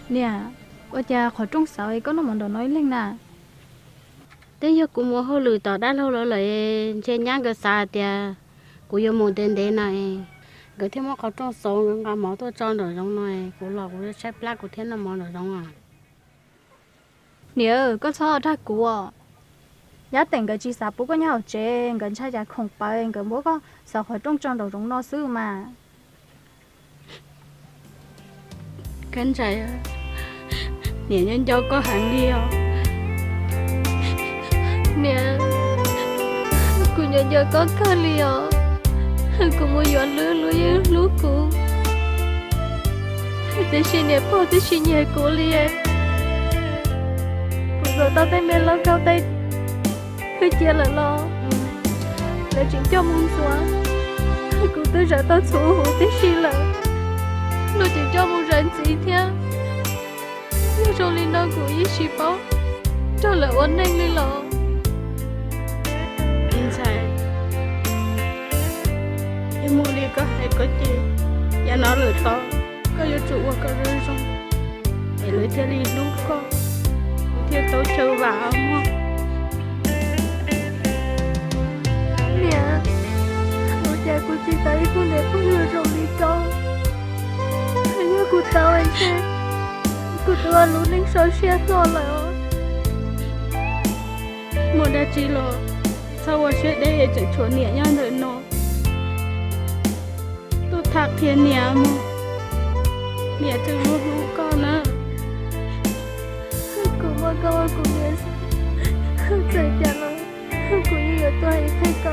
Niam, ua cas qhov rooj xauv es koj noj mov nraum no ib leeg na? Twb yog kuv mus hauj lwm tom dab laug lawv lawm, ntshe nyab nkawd xav hais tias kuv yuav mus ntev ntev no es nkawd thiaj muab qhov rooj xauv, nkawd nqa mov tuaj tso nraum zoov no es kuv los kuv yuav tshaib plab kuv thiaj noj mov nraum zoov os. Niam, koj txhob dag kuv os. Yab Teem nkawd tsis xav pub koj nyob hauv tsev, nkawd ntshai cas khoom pawv nkawd muab koj xauv qhov rooj tso nraum zoov no xwb mas. Kab Ntsais, niam nco nco koj heev li os. Niam, kuv nco nco koj kawg li os. Kuv mus yuav Lwb, Lwb yeej hlub kuv, tiam sis niam pog twb tsis nyiam kuv li. Kuv txawm tau tej me lauj kaub tej hwj cia lawm los lawv tseem coj mus ntxuav. Kuv twb zam tau txhuv huv tib si lawm, luag tseem coj mus zais ntxiv thiab. Yog zoo li no kuv yeej tsis paub nrog lawv ua neej li los. Ntxhais, yog muaj li koj hais koj ces yav no lawm tod koj yuav tsum ua kom zoo zoo es lawv thiaj li hlub koj, kuv thiaj tau chaw vam mog. Niam, ua cas kuv tsis tau ib tug niam pog zoo li koj? Yog kuv tau ntshe kuv twb ua lub neej so siab hlo lawm. Muaj dab tsi los txhob ua siab deb, tseem tshuav niam nyob ntawm no. Tuaj tham qhia niam mog, niam tseem hlub hlub koj na. Kuv muaj koj ua kuv niam, txawm cas los kuv yeej yuav tuag ib txhis.